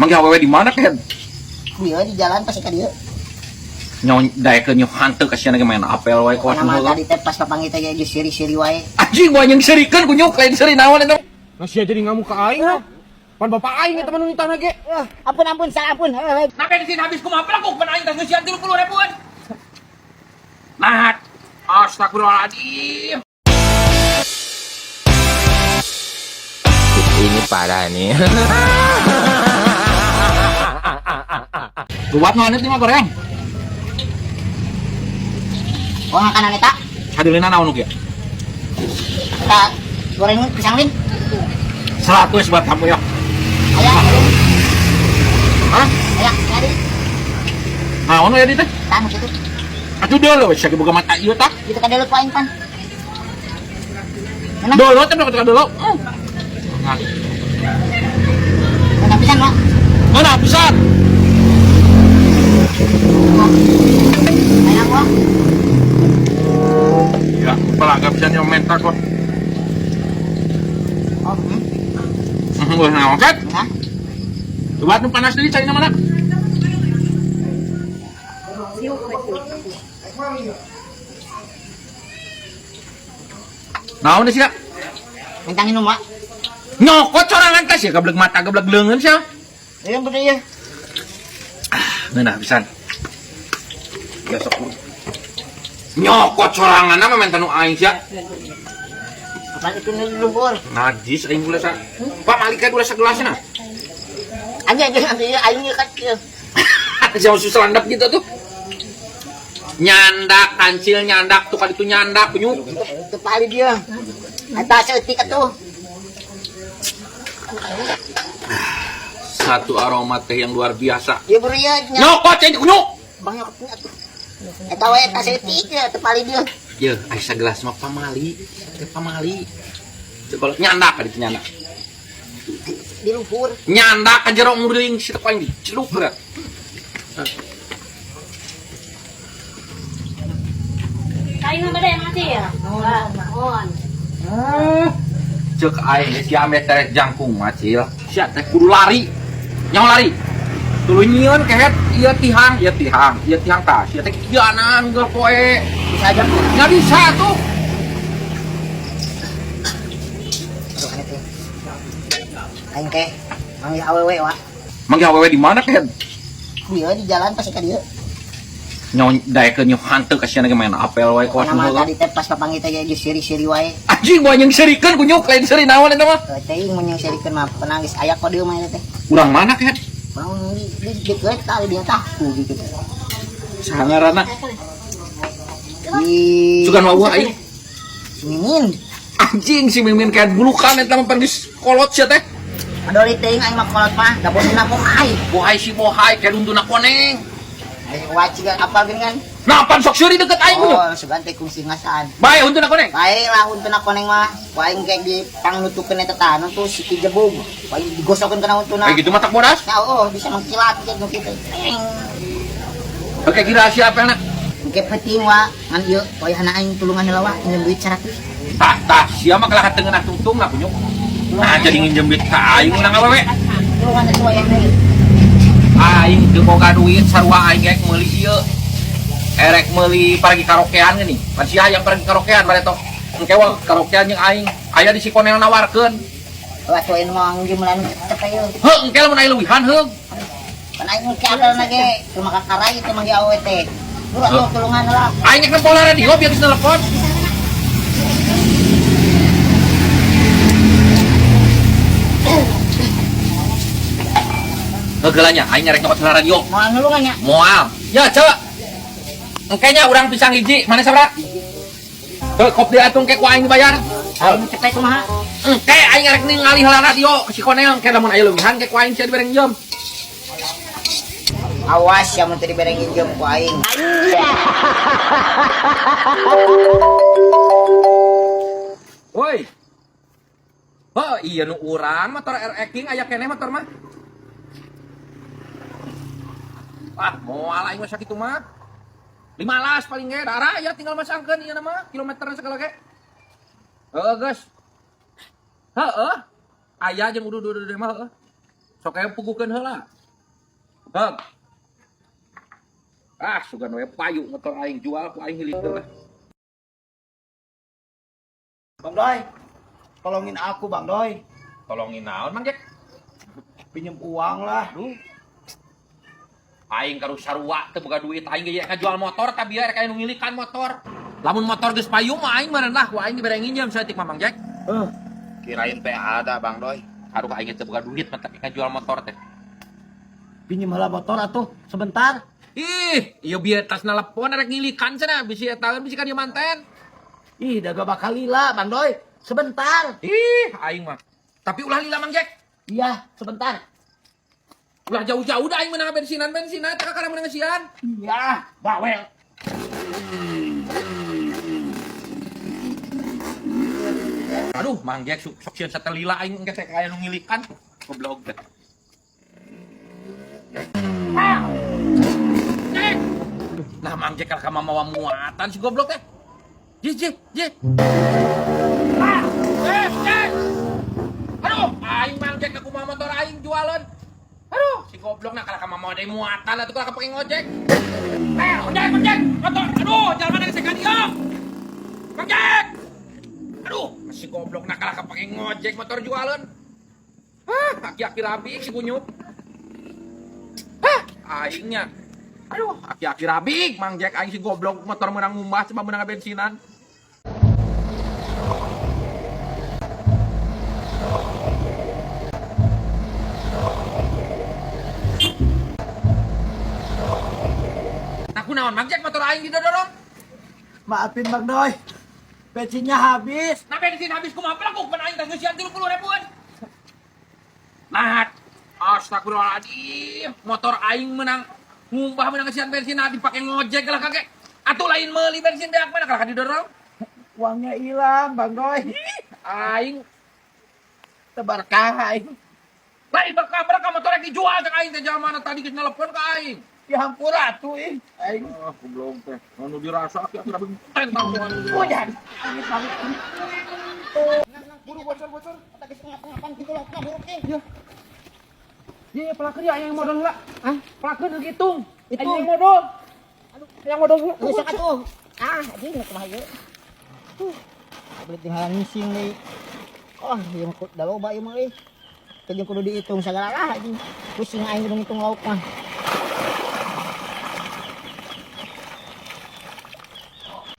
Manggih awewe di mana ken? Dia di jalan pasti ka dieu. Nyawa daekeun nyu hanteu kasihan ge main apel wae kuat Pokona mah heula. Tadi teh pas papanggih teh geus siri-siri wae. Anjing gua yang serikeun kunyuk lain seri naon eta. Nah sia jadi ngamuk ka aing mah. Pan bapak aing eta mah nu nitahna ge. Ampun ampun salah ampun. Nah bensin habis kumaha pelaku pan aing teh ngeusian 30 ribuan. Nah, astagfirullahaladzim. Ini parah nih. Buat nu lima goreng. Wah makanan eta. Hadeulina naon nu kieu? Eta goreng pisang lin. 100 buat kamu ya. Aya. Hah? Aya, aya di. Naon we di teh? Tah nu kitu. Atuh deuleu we sia boga mata ieu tah. Kitu ka deuleu ku aing pan. Mana? Deuleu teh ka deuleu. Nah, Mana pisan, Mak? mana pisan? Aya gua. Ya, pelaga pisan yang mentak kok. Oh, Wah, naon kan? Nah, Buat nu panas deui cai mana? Naon sih, Kak? Minta minum, Mak. Nyokot sorangan teh sia gablek mata gablek leungeun sia. Iya, bener ya. Ngeunah pisan. Besok nyokot sorangan mah menta nu aing sia. Apaan itu nu luhur? Najis aing gula sa. Pak Malik gula sagelasna. Anjing anjing anjing aing ieu kan kieu. Sia susah landap gitu tuh. Nyandak kancil nyandak tuh kali itu nyandak kunyuk. Teu pali dia. Eta saeutik atuh. Satu aroma teh yang luar biasa. Ieu beureut nya. Nyokot cai kunyuk. Bang nyokot atuh. Eta we eta saeutik ya teu pali dia. Ye, ai sagelas mah pamali, teh pamali. Coba nyandak kali itu nyandak. Di luhur. Nyandak ka jero nguring si teh aing diceluk geura. Kain mah bade masih ya. Mohon. Cek aing geus ame teh jangkung mah cil. Sia teh kudu lari. Nyaho lari. Tuluy nyieun kehet ieu tihang, ieu tihang, ieu tihang tah. Sia teh kianan geus poe. Bisa aja. Nggak bisa tuh. Aduh aneh teh. Aing teh manggih awewe wa. Manggih awewe di mana kehet? Dia di jalan pasti ka dieu. Nyawa daekeun nyu hanteu kasihan ge main apel wae kuat Pokona mah heula. tadi teh pas papanggih teh geus siri-siri wae. Anjing gua yang serikeun kunyuk lain seri naon eta mah. Teuing mun yang sirikeun mah penangis aya kok dieu mah eta teh. Urang mana kehet? Bang di deket kali dia tahu gitu. Saha ngaranna? Di Sugan wawuh aing. Si Mimin. Anjing si Mimin kayak bulukan eta mah pan geus kolot sia teh. Padoli teuing aing mah kolot mah, da bosna bohai. Bohai si bohai kayak duntuna koneng. Aing waci kan apal geuning kan. Nah, pan sok seuri deket aing kunyuk. Oh, sugan teh kungsi ngasaan. Bae untuna koneng. Bae lah untuna koneng mah. Ku aing kayak di pangnutukeun eta tah tuh si Ki Jebug. Ku aing digosokeun kana untuna. Kayak gitu mah tak bodas. Nah, oh bisa mengkilat gitu gitu. Oke, kira siapa enak? Engke penting wa ngan ieu wayahna aing tulungan heula wa nginjem duit 100. Tah, tah, sia mah kalah tengenah tungtung lah kunyuk. Nah, jadi nginjem duit ka aing urang awewe. Tulungan atuh wayahna ieu. Aing teu boga duit sarua aing rek meuli ieu. Erek meuli paragi karaokean geuning. Pan sia hayang paragi karaokean bareto. Engke wa karaokean jeung aing. Aya di si Konel nawarkeun. Wah, tuh aing mah nginjem meulana cepet ieu. Heuh, engke lamun aya leuwihan heuh. Pan aing engke apelna ge rumah kakarai teh manggih awewe teh. Buru atuh tulungan heula. Aing rek nempo radio biar geus telepon. Hegeulanya aing rek nyokot heula radio. Moal nulungan nya. Moal. Ya, coba. Engkenya urang pisang hiji, mana sabra? Heuh, kop deui atuh engke ku aing dibayar. Aing cepet kumaha? Engke aing rek ningali heula radio ke si Konel, engke lamun aya leuwihan engke ku aing sia dibere nginjem. Awas ya mun teu dibere nginjem ku aing. Woi. Oh, iya nu urang motor RX King aya keneh motor mah. Ah, moal aing mah sakitu mah. 15 paling ge darah ya tinggal masangkeun ieu mah kilometerna segala ge. Heeh, geus. Heeh. Aya jeung uduh-uduh mah heeh. Sok aya pugukeun heula. Heug. Ah, sugan we payu motor aing jual ku aing hilik lah. Bang Doi, tolongin aku Bang Doi. Tolongin naon Mang Jack? Pinjem uang lah. Aduh. Aing karu sarua teu boga duit aing ge jual motor tapi biar kayak nu ngilikan motor. Lamun motor geus payu mah aing meureun lah ku aing dibere nginjem saeutik mah Mang Jack. Kirain teh ada Bang Doi. Aduh aing teu boga duit mah tapi jual motor teh. Pinjem heula motor atuh sebentar. Ih, ieu bieu tas nelepon rek ngilikan cenah bisi eta bisi ka dieu manten. Ih, da bakal lila Bang Doi. Sebentar. Ih, aing mah. Tapi ulah lila Mang Jack. Iya, sebentar. Ulah jauh-jauh dah aing meunang bensinan-bensinan teh kakara meunang ngeusian. Iya, bawel. Aduh, Mang Jack sok sieun satelila aing engke teh kaya nu ngilikan. Goblok teh. Ah! Jack. Nah, Mang Jack kalau mawa muatan si goblok teh. Jih, jih, jih. Ah! Jack. Aduh, aing Mang Jack aku mau motor aing jualan. Aduh, si goblok nah kalau mawa deui muatan atuh kalau pake ngojek. Eh, ojek, ojek, motor. Aduh, jalan mana geus ka dieu. Mang Jack. Aduh, si goblok nah kalah pake ngojek motor jualan. Hah, aki-aki rabi si kunyuk. Hah, aingnya. Aduh, aki-aki rabi, Mang Jack aing si goblok motor menang ngumbah cuma menang bensinan. Nah, kunaon Mang Jack motor aing didorong? Maafin Bang Doi. Bensinnya habis. Nah bensin habis kumaha pelakuk pan aing teh ngeusian 30 ribuan. Nah, astagfirullahaladzim, motor aing menang ngumbah menang ngeusian bensin nah dipake ngojek lah kakek. Atuh lain meuli bensin beak mana kalah didorong. Uangnya hilang Bang Doi. Ih, aing Tebarkah aing. lain berkah berkah motor rek dijual cek aing teh jalmana tadi geus nelepon ka aing. Ya hampura atuh ih. Aing. Ah, goblok teh. Anu dirasa aki-aki rabi tentang Oh, jadi. Buru bocor-bocor. Eta geus ngap-ngapan kitu laukna buruk teh. Iya, pelakeun ya yang modal heula. Hah? Pelakeun hitung. Hitung. Yang modal. Yang modal heula. Geus sok atuh. Ah, anjing nu kumaha ieu. Beli tinggal ngising deui. Oh, ieu mah da loba ieu mah euy. Teu jeung kudu dihitung sagala lah anjing. Pusing aing kudu ngitung lauk mah.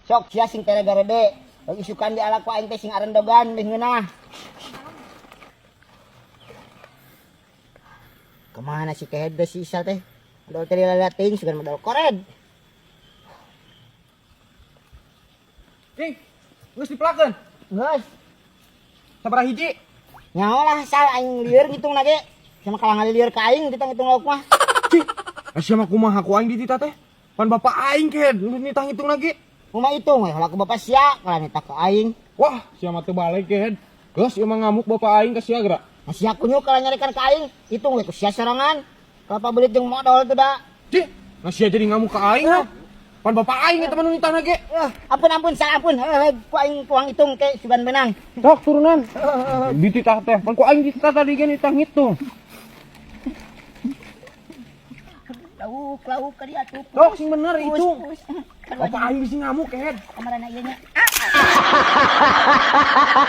Sok sia sing tere garede. Bagi isukan di ala ku aing teh sing arendogan leuh ngeunah. Kemana si kehed si Isa teh? Modal teh lalating sugan modal kored. Cing, geus dipelakeun. Geus. Sabaraha hiji? Nyaho lah sal aing lieur ngitung lagi. Sama kalah ngalieur ka aing kita ngitung lauk mah. Cing, sia mah kumaha ku aing dititah teh? Pan bapak aing kehed nu nitah ngitung lagi. Kumaha hitung we ku bapak sia kalah nitah ka aing. Wah, sia mah teu balik kehed. Geus ieu mah ngamuk bapak aing ka sia geura. Nah, sia kunyuk kalah nyarikan ka aing, hitung we ku sia sorangan. Kelapa belit jeung modal tuh da. Cing, nah sia jadi ngamuk ka aing. Pan bapak aing eta mah nu nitah lagi. Ampun ampun sal ampun. Ku aing kuang hitung ke sugan benang. Sok turunan. Dititah teh, pan ku aing dititah tadi ge nitah ngitung. Lauk lauk ka dieu atuh. Sok sing bener hitung. Pus, pus. Bapak aing bisi ngamuk kehed. Kamarana ieu nya.